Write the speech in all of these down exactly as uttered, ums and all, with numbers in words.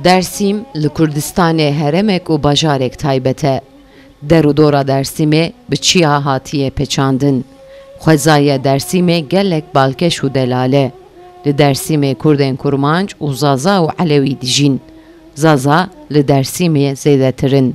Dêrsim li Kurdistanê heremek û bajarek taybet e. Der û dora Dêrsimê bi çiya hatiye pêçandin. Xwezaya Dêrsimê gelek balkêş û delal e. Li Dêrsimê Kurdên Kurmanc û Zaza û Elewî dijîn. Zaza li Dêrsimê zêdetir in.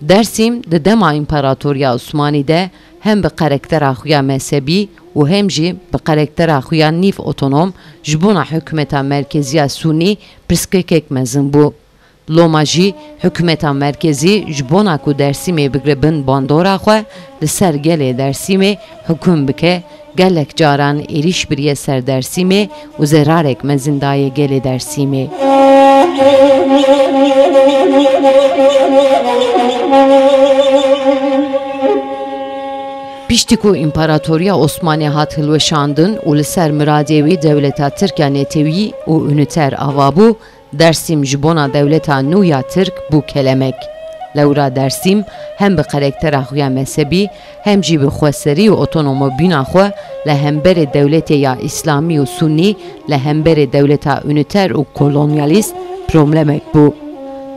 Dêrsim di dema Împaratoriya Osmanî de hem bi qerektera xwe ya mezhebî û hem jî bi qerektera xwe ya nîv otonom ji bona hikûmeta merkezî ya Sûnî pirsgirêkek mezin bû. Loma jî hikûmeta merkezî ji bona ku Dêrsimê bigre bin bandora xwe, li ser gelê Dêrsimê hikûm bike, gelek caran êrîş biriye ser Dêrsimê û zerarek mezin daye gelê Dêrsimê. Piştî ku Împaratoriya Osmanî hat hilweşandin û li ser miradê wî dewleta Tirk ya netewî û unîter ava bû, Dêrsim ji bona dewleta nû ya Tirk bû kelemek. Lewra Dêrsim hem bi qerektera xwe ya mezhebî, hem jî bi xweserî û otonomobûna xwe li hemberê dewletê ya Îslamî û Sûnî, li hemberê dewleta unîter û kolonyalîst problemek bû.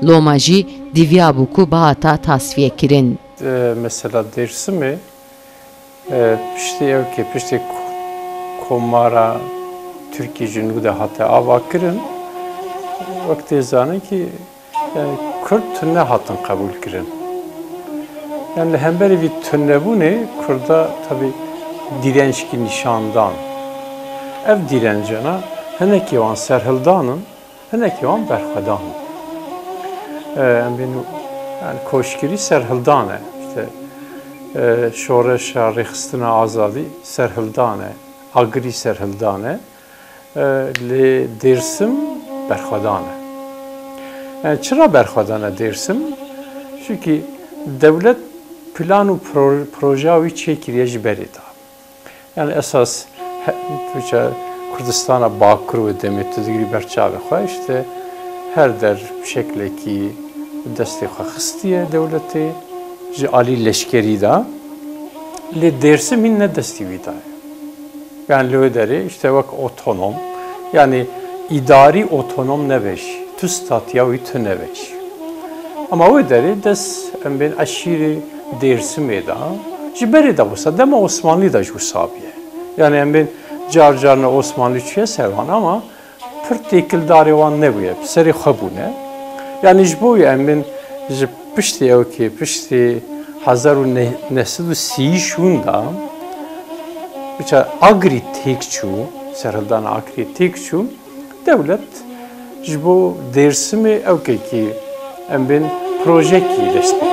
Loma jî dîviya bû ku bihata tasfiyekirin. E, mesela Dêrsimê, e, piştî ew ke piştî ko-, Komara Tirkî ji nû de hate avakirin, wek tê zanîn kî, yani, Kurd tune hatin qebûlkirin. Yani, li hemberî vî tunebûnê Kurda tabî dîrençkî nîşan dan. Ev dîrencana hinekî wan serhildan in, hinekî wan berxwedan in. E, em bên, yani, koçgirî serhildan e. İşte, e, şoreşa rêxistina azadî serhildan e. Agirî serhildan e. E, lê Dêrsim berxwedan e. Yani, çira berxwedan e Dêrsim? Çunkî dewlet plan û pro-, projeya wî çêkiriye ji berê de. Yani esas he-, tu ça Kurdistana Bakur û demê tu digirî ber çavê xwe, işte her der şeklekî destê xwe xistiye dewletê ji alî leşkerî de. Lê Dêrsim hîn ne destî wî de ye. Yani li wê derê işte wek otonom, yani îdarî otonom nebe jî, tu statiya wî tu nebe jî. Ama wê derê dest em bên eşîrê Dêrsimê de, ji berê de wisa, dema Osmanlî de jî wisa bûye. Yani em bên car carna Osmanlî çûye ser wan ama pir têkildarê wan nebûye, bi serê xwe bûne. Yani ji bo wî em bên ji piştî ew kê, piştî hezar û neh sed û sî şûn de, wisa Agirî têk çû, serhildana Agirî têk çû, dewlet ji bo Dêrsimê ewkekî em bên projekî dest pê kir.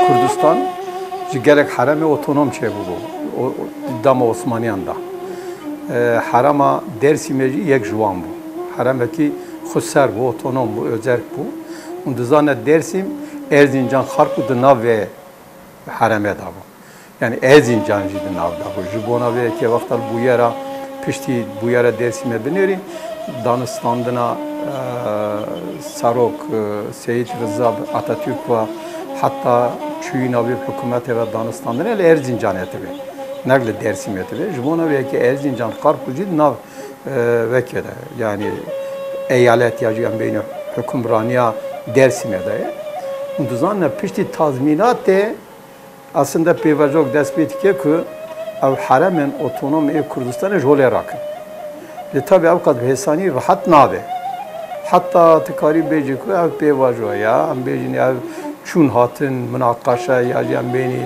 Kurdistan ji gelek heremê otonom çêbûbû, o, o, dema Osmaniyan de. E, herema Dêrsimê jî yek ji wan bû. Heremekî xweser bû, otonom bû, özerk bû. Hûn dizane Dêrsim, Erzincan, Xarpû di nav vê heremê de bû. Yani Erzincan jî di nav de bû. Ji bona vê yekê wexta li bûyera, piştî bûyera Dêrsimê binêrî, danistandina, e, serok, e, Seyîd Riza bi Atatürk ve heta çûyîna wî hikûmetê ve danistandinê li Erzincanê tibê. Nek li Dêrsimê tibê. Ji bona vê yekê Erzincan, Xarpû jî di nav, e, vekê de, yani eyalet ya jî em bêjin hukimraniya Dêrsimê de ye. Hûn dizanine piştî tazmînatê aslında pêvajoyek dest pê dike ku Ew heremên otonom ê Kurdistanê ji holê rakin. Lê tabî ew qas bi hêsanî rihet nabe. Heta tu karî bêjî ku ev pêvajoya, em bêjin ev çûn hatin, minaqaşe ya jî em bênî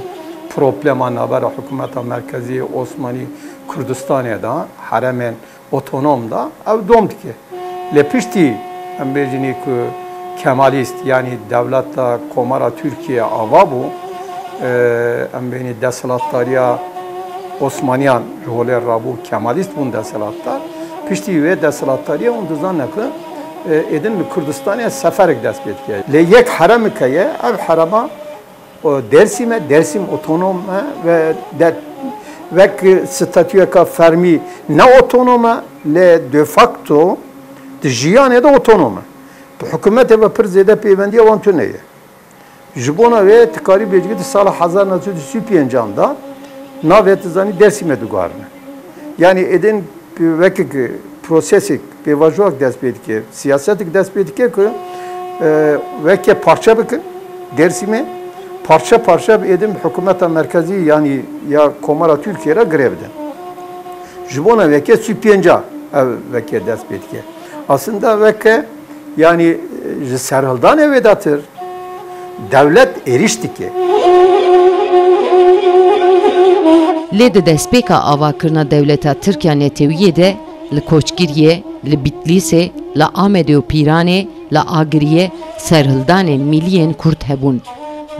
problema navbera hikûmeta merkezî Osmanî Kurdistanê de, heremên otonom de ew dom dike. Lê piştî em bêjinî ku Kemalîst, yanî dewleta Komara Tirkiye ava bû, e, em bênî desthilatdariya Osmaniyan ji holê rabû, Kemalîst bûn desthilatdar. Piştî wê desthilatdariya hûn dizane ku, e, êdin li Kurdistanê seferek dest pê dike. Lê yek heremeke ye, ev herema O Dêrsim e, Dêrsim otonom e ve de, wek statuyeka fermî ne otonom e, lê de facto di jiyanê de otonom e. Bi hikûmetê ve pir zêde pêvendiya wan tune ye. Ji bona wê tu karî bêjî di sala hezar neh sed û sî û pêncan de navê tu zanî Dêrsimê diguherine. Yanî êdin wekek prosesek, pêvajoyek dest pê dike, siyasetek dest pê dike ku, e, weke parçe bikin Dêrsimê, parçe parçe bi êdin bi hikûmeta merkezî, yanî ya Komara Tirkiye re girê bidin. Ji bona weke sî û pênca ev weke dest pê dike. Aslında weke, yanî, e, ji serhildanê wêdetir dewlet êrîş dike. Lê di destpêka avakirina dewleta Tirk ya netewiyê de li Koçgiriyê, li Bitlîsê, li Amedê û Pîranê, li Agiriyê serhildanên mîliyên Kurd hebûn.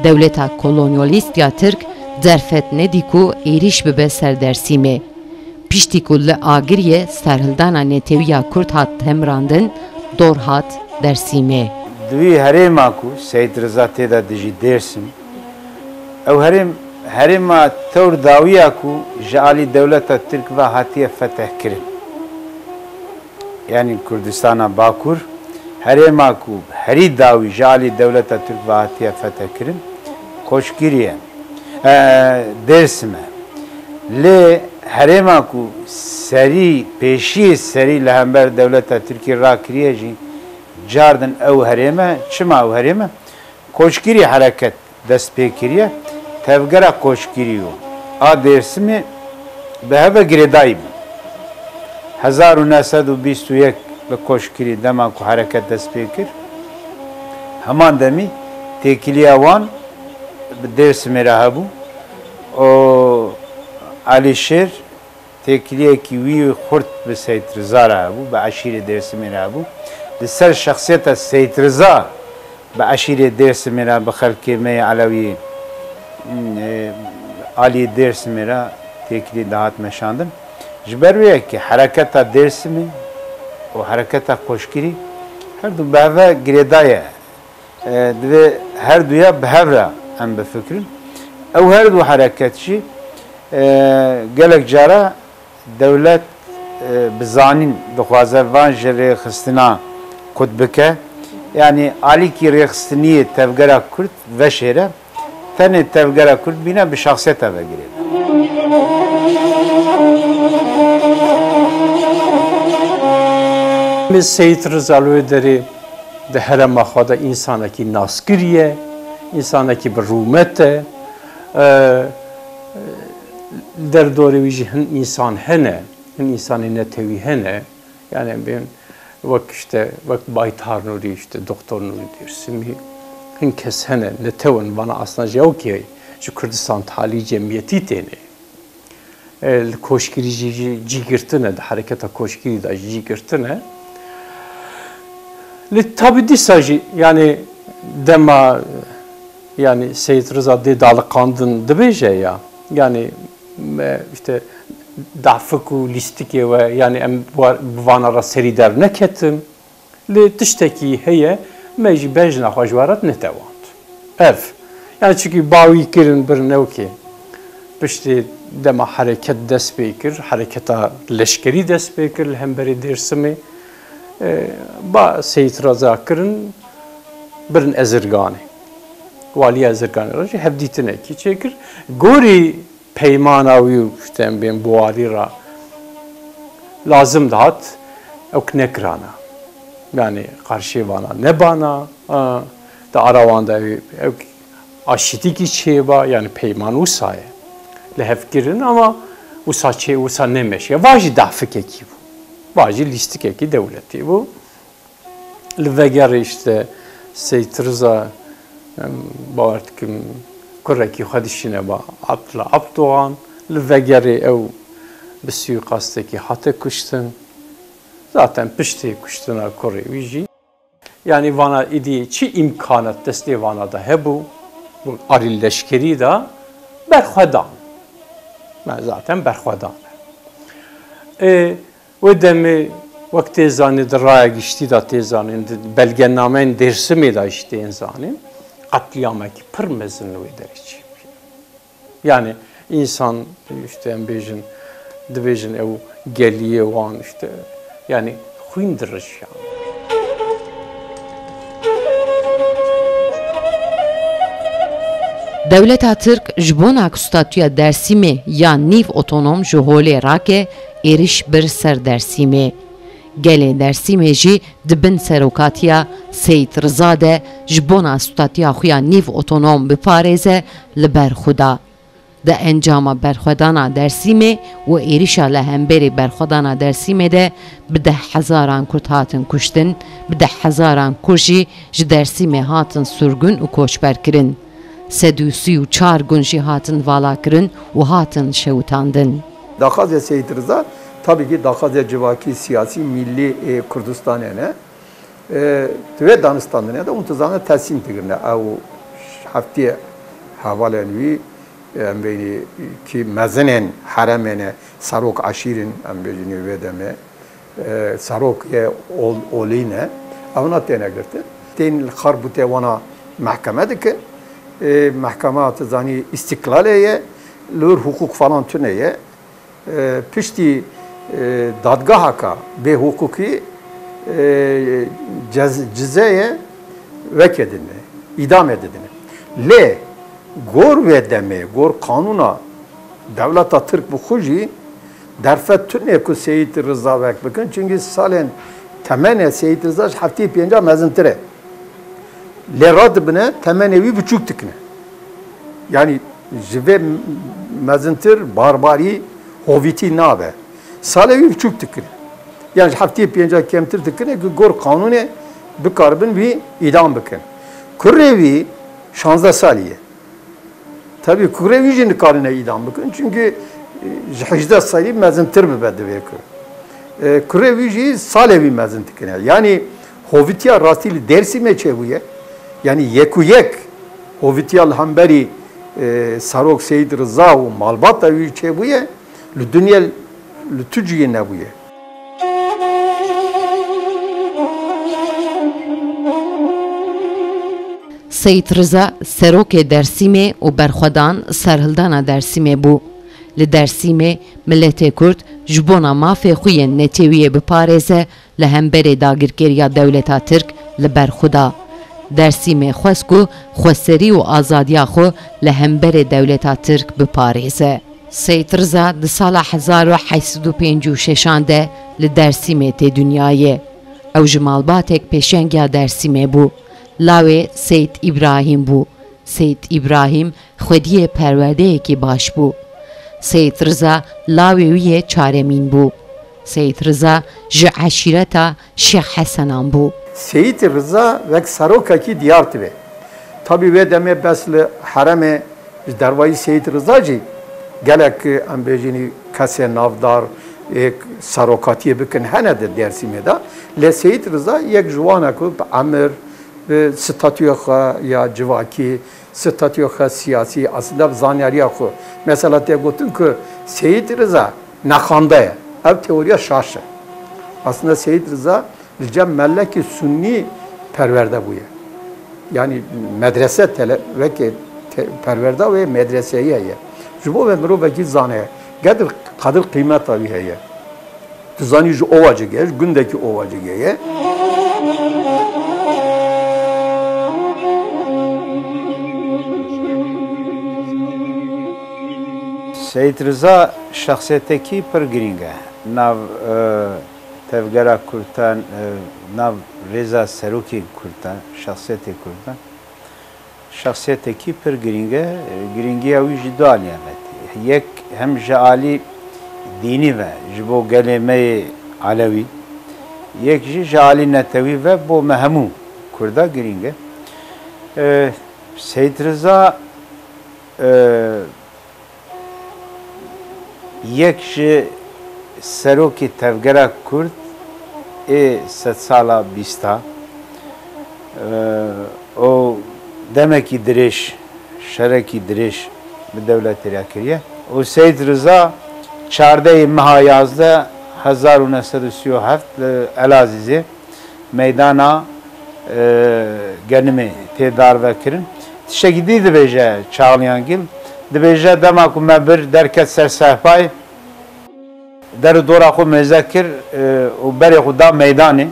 Dewleta kolonyalîst ya Tirk derfet nedî ku êrîş bibe ser Dersîmê. Piştî ku li Agiriyê serhildana netewî ya Kurd hat temrandin, dor hat Dersîmê. Di wî herêma ku Seyîd Riza tê de dijî Dêrsim, ew herêm, herêma tewr dawî ya ku ji alî dewleta Tirk ve hatiye fetehkirin. Yanî Kurdistana Bakur, herêma ku herî dawî ji alî dewleta Tirk ve hatiye fetehkirin, Koçgirî ye. E, Dêrsim e. Lê herêma ku serî, pêşiyê serî li hember dewleta Tirkiyê rakiriye jî, cardin ew herêm e. Çima ew herêm e? Koçgirî hereket dest pê kiriye. Tevgera Koçgirî û a Dêrsimê bi hev ve girêdayî bûn. Hezar û neh sed û bîst û yek li Koçgirî dema ku hereket dest pê kir, heman demî têkiliya wan bi Dêrsimê re hebû û Elîşêr têkiliyekî wî xurt bi Seyîd Riza re hebû, bi eşîrê Dêrsimê re hebû. Li ser şexsiyeta Seyîd Riza bi eşîrê Dêrsimê re, bi xelkê me yê Elewî, e, alî Dêrsimê re têkilî dihat meşandin. Ji ber wê yekê hereketa Dêrsimê û hereketa Qoşkirî her du bi hev ve girêdayî e, divê her duya bi hev re em bifikirin. Ew her du hereket jî, e, gelek cara dewlet, e, bi zanîn dixwaze van ji rêxistina Kurd bike. Yanî alîkî rêxistiniyê tevgera Kurd veşêre, tenê tevgera Kurd bîne bi şexsiyeta ve girêdayî. Seyîd Riza li wê derê di herêma xwe de însanekî naskirî ye, însanekî bi rûmet e. E, li derdorê wî jî hin însan hene, hin însanê netewî hene. Yani em bên wek işte, wek Baytar Nûrî, işte Doktor Nûrî Dêrsimî, hin kes hene, netew in, vana aslan ji ew kê ji Kurdistan talî cemiyetî têne. E, li Koşkirî jî, jî cî girtine, di hereketa Koşkirî de jî cî girtine. Lê tabî dîsa jî, yani dema, yani Seyîd Riza dê daliqandin dibêje ya, yani me işte dafik û lîstikê we, yani em war-, bi vana re serî derneketin. Lê tiştekî heye, me jî bejna xwe ji we re netewand. Ev, yani çikî bawî kirin birin ew kê. Piştî dema hereket dest pê kir, hereketa leşkerî dest pê kir li hemberî Dêrsimê, e, ba Seyîd Reza kirin, birin Ezirganê. Waliya Ezirganê re jî hevdîtinekî çêkir. Gorî peymana wî û, işte, em bên Buharî re lazim dihat, ew ki nekirana. Yani qarşî vana nebana, a, di ara wan de ew, ew aşîtîkî çêba, yani peyman wisa ye. Li hev kirin ama Wisa çê, wisa nemeşiye. Va jî dafikekî bû. Va jî lîstikekî dewletî bû. Li vegerê işte Seyîd Riza, em, bawer dikim, kurekî xwe dişîne ba Abdullah Abdogan. Li vegerê ew bi suîqastekî hate kuştin. Zaten piştî kuştina kurê wî jî, yanî vana îdî çi îmkanat destê vana de hebû, bu arî leşkerî de berxwedan. Me zaten berxwedan. Ê, wê demê wek tê zanîn di raya giştî de tê zanîn, di belgenameyên Dêrsimê de jî tên zanîn, qetlîamekî pir mezin li wê derê çêbû. Yani însan, işte, em bêjin, dibêjin ew geliyê wan, işte, yani xwîn dirijiyan. Dewleta Tirk ji bona ku statûya Dersîmê ya nîv otonom ji holê rake, êrîş bir ser Dersîmê. Gelê Dersîmê jî di bin serokatiya Seyîd Riza de ji bona statûya xwe ya nîv otonom biparêze li ber xwe da. Di encama berxwedana Dersîmê û êrîşa li hemberî berxwedana Dersîmê de bi deh hezaran Kurd hatin kuştin, bi deh hezaran Kurd jî ji Dersîmê hatin surgun û koçber kirin. Sed û sî û çar gun jî hatin valakirin û hatin şewitandin. Daxwazê Seyîd Riza, tabî kî daxwazê civakî, siyasî, mîllî ê Kurdistanê ne. E, Di vê danûstandinê de hûn dizanin teslîm digirine. Ew heftiyê hevalên wî, em bêjin kî mezinên heremê ne, serok eşîr in, em bêjin wê demê. E, serok yê ol, olî ne. Ewna têne girtin. Tên li Xarbûtê wana mehkeme dikin. E, mehkema, tu zanî, îstîklalê ye. Li wir hiqûq falan tune ye. E, piştî, e, dadgeheka bêhiqûqî, e, cez-, cizeyê wekê didine, îdamê didine. Lê gor wê demê, gor qanûna dewleta Tirk bi xwe jî derfet tune ku Seyîd Riza wek bikin. Çimkî salên temenê Seyîd Riza ji heftê pênca mezintir e. Lê radibine temenê wî biçûk dikine. Yanî ji vê mezintir barbarî, hovîtî nabe. Salê wî biçûk dikine. Yan ji heftê pênca kêmtir dikine ku gor qanûnê bikaribin wî îdam bikin. Kurê wî şazdeh salî ye. Tevî kurê wî jî nikarine îdam bikin. Çimkî, e, ji hejdeh salî mezintir bibe divê ku. E, kurê wî jî salê wî mezin dikine. Yanî hovîtiya rastî li Dêrsimê çêbûye. Yanî yek û yek hovîtiya li hemberî, e, Serok Seyîd Riza û malbata wî çêbûye. Li dinyê li tu cihê nebûye. Seyîd Riza serokê Dersîmê û berxwedan serhildana Dersîmê bû. Li Dersîmê miletê Kurd ji bona mafê xwe yên netewiyê biparêze li hemberê dagirkeriya dewleta Tirk li ber xwe da. Dersîmê xwest ku xweserî û azadiya xwe li hemberê dewleta Tirk biparêze. Seyîd Riza di sala hezar û heşt sed û pêncî û şeşan de li Dersîmê tê dinyayê. Ew ji malbatek pêşengiya Dersîmê bû. Lawê Seyîd Îbrahîm bû. Seyîd Îbrahîm xwediyê perwerdeyekî baş bû. Seyîd Riza lawê wî yê çaremîn bû. Seyîd Riza ji eşîreta Şêx Hesenan bû. Seyîd Riza wek serokekî diyar dibe. Tabî wê demê bes li heremê ji dervayî Seyîd Riza jî gelek, em bêjin, kesê navdar ê serokatiyê bikin hene di Dêrsimê de. Lê Seyîd Riza yek ji wan e ku bi emir, bi statûya xwe ya civakî, statûya xwe siyasî, aslında bi zanyariya xwe. Mesela tê gotin ku Seyîd Riza nexwende ye. Ev teoriya şaş e. Aslında Seyîd Riza li cem melekî sunnî perwerde bûye. Yanî medrese tele-, weke te-, perwerda wê medreseyî heye. Ji bo ve mirovekî zane ye. Gedir qedir qîmeta wî heye. Tu zanî ji Ovacigê ye, ji gundekî Ovacigê ye. Seyîd Riza şexsiyetekî pir girîng e. Nav, e, tevgera Kurdan, e, nav rêza serokên Kurdan, şexsiyetê Kurdan. Şexsiyetekî pir girîng e, girîngiya wî ji du aliyan ve tê. Yek hem ji alî dînî ve, ji bo gelê me yê Elewî, yek jî ji alî netewî ve bo me hemû Kurda girîng e. E, Seyîd Riza, e, yek ji serokê tevgera Kurd ê sedsala bîsta, e, û demekî dirêj, şerekî dirêj bi dewletê re kiriye. Û Seyîd Riza çardehê meha yazdeh hezar û neh sed û sî û heft li Elazîzê meydana, e, Genimê tê darvekirin. Tiştekî dî dibêje Çağlayan Gil, dibêje dema ku me bir derket ser sehpayê, der û dora xwe mêze kir, e, û berê xwe da meydanê.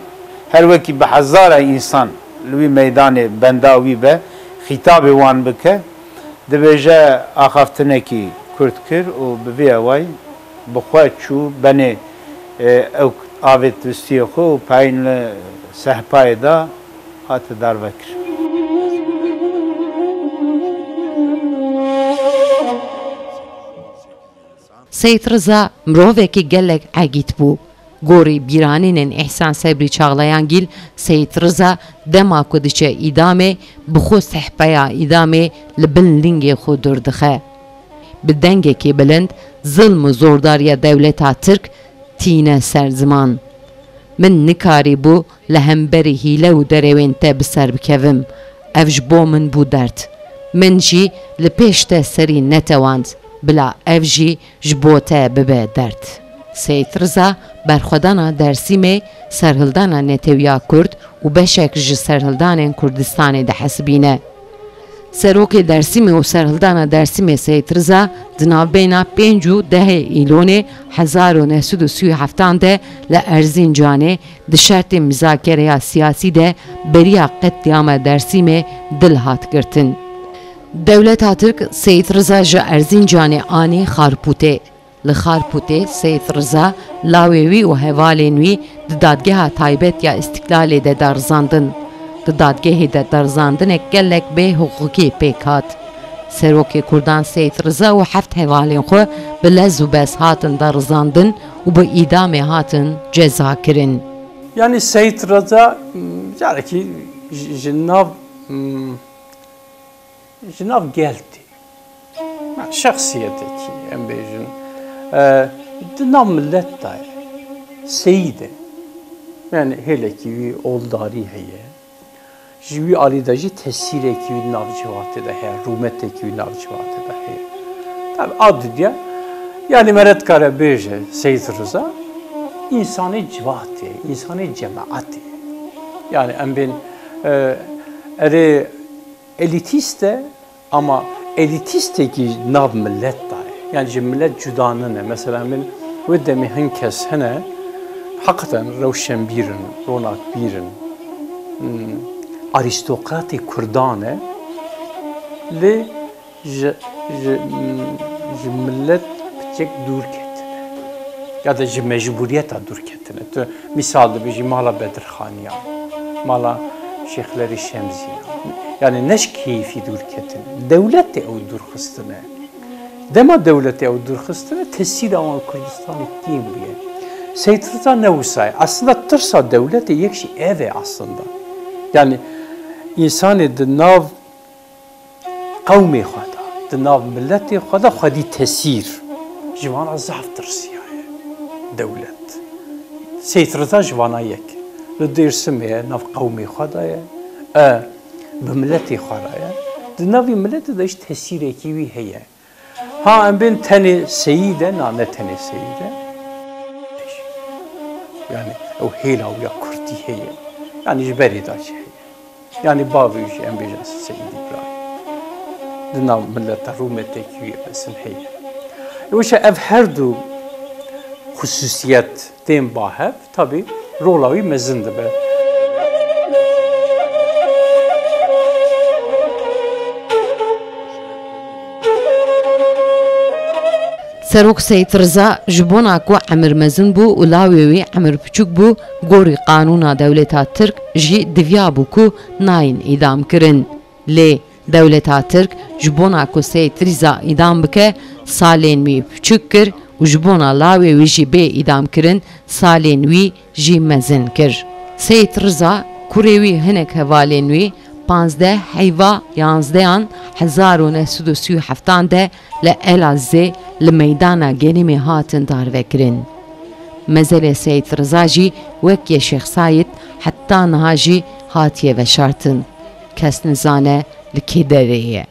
Her wekî bi hezara însan li wî meydanê benda wî be, xîtabê wan bike. Dibêje axaftinekî kurt kir û bi vî awayî bi xwe çû benê, e, ew avêt dustiyê xwe û payîn li sehpayê da hate darvekir. Seyîd Riza mirovekî gelek egît bû. Gorî bîranînên Îhsan Sebrî Çağlayangîl, Seyîd Riza dema ku diçe îdamê, bi xwe sehpeya îdamê li bin lingê xwe dûr dixe. Bi dengekî bilind zilm û zordariya dewleta Tirk tîne ser ziman. Min nikarîbû li hemberî hîle û derewên te bi ser bikevim. Ev ji bo min bû derd. Min jî li pêş te serî netewand. Bila ev jî ji bo te bibe derd. Seyîd Riza berxwedana Dersîmê serhildana netewiya Kurd û beşek ji serhildanên Kurdistanê dihesibîne. Serokê Dersîmê û serhildana Dersîmê Seyîd Riza di navbeyna pênc û dehê Îlonê hezar û neh sed û sî û heftan de li Erzîncanê di şertê mizakereya siyasî de beriya qetlîama Dersîmê dil hat girtin. Dewleta Tirk Seyîd Riza ji Erzîncanê anî Xarpûtê. Li Xarpûtê Seyîd Riza, lawê wî û hevalên wî di Dadgeha Taybet ya Îstîklalê de darizandin. Di dadgehê de darisandinek gelek bêhiqûqî pêk hat. Serokê Kurdan Seyîd Riza û heft hevalên xwe bi lez û bez hatin darizandin û bi îdamê hatin cezakirin. Yanî Seyîd Riza, carekî ji, ji nav, ji nav gel tê. Şexsiyetekî, em bêjin, e, di nav milet de ye. Seyîd e. Yanî hêlekî wî oldarî heye. Ji wî alî de jî tesîrekî wî di nav civatê de heye, rûmetekî wî nav civatê de heye. Tabi a didiya, yanî mere dikare bêje Seyîd Riza, însanê civatê, însanê cemaetê. Yanî em bên, e, erê elîtîst e, ama elîtîstekî nav milet de ye. Yanî ji milet cuda nine. Mesela min wê demê hin kes hene, heqeten rewşenbîr in, ronakbîr in, hmm, arîstokratê kurdan e. Lê ji, ji, hmm, ji milet piçek dûr ketine. Ya da ji mecbûriyeta dûr ketine. Tu mîsal dibêjî mala Bedirxaniyan, mala Şêxlerî Şemzîyan. Yanî ne ji keyfî dûr ketine. Dewletê ew dûr xistine. Dema dewletê ew dûr xistine, tesîra wan Kurdistanê kêm bûye. Seyîd Riza ne wisa ye. Aslında tirsa dewletê yek jî ev e aslında. Yanî însanê di nav qewmê xwe de, di nav miletê xwe de xwedî tesîr. Ji wan re zaf tirsiyaye dewlet. Seyîd Riza ji vana yek e. Li Dêrsimê ye, nav qewmê xwe de ye. E, bi miletê xwe re ye. Di navê miletê de jî tesîrekî wî heye. Ha em bên tenê Seyîd e, na ne tenê Seyîd e. Yanî ew hêla wî ya kurdî heye. Yanî ji berê de jî heye. Yanî bavê wî jî em bêjin Seyîd Îbrahîm. Di nav mileta rûmetekî wî mezin heye. Ewşe ev her du xusûsiyet tên ba hev, tabî rola wî mezin dibe. Serok Seyîd Riza ji bona ku emir mezin bû û lawê wî emir piçûk bû, gorî qanûna dewleta Tirk jî diviya bû ku nayên îdam kirin. Lê dewleta Tirk ji bona ku Seyîd Riza îdam bike, salên wî piçûk kir û ji bona lawê wî jî bê îdamkirin salên wî jî mezin kir. Seyîd Riza, kurê wî hinek hevalên wî panzdeh heyva yanzdehan hezar û neh sed û sî û heftan de li Elazizê li meydana Genimê hatin darvekirin. Mezelê Seyîd Riza jî wek yê Şêx Sayîd heta niha jî hatiye veşartin. Kes nizane li kê derê ye.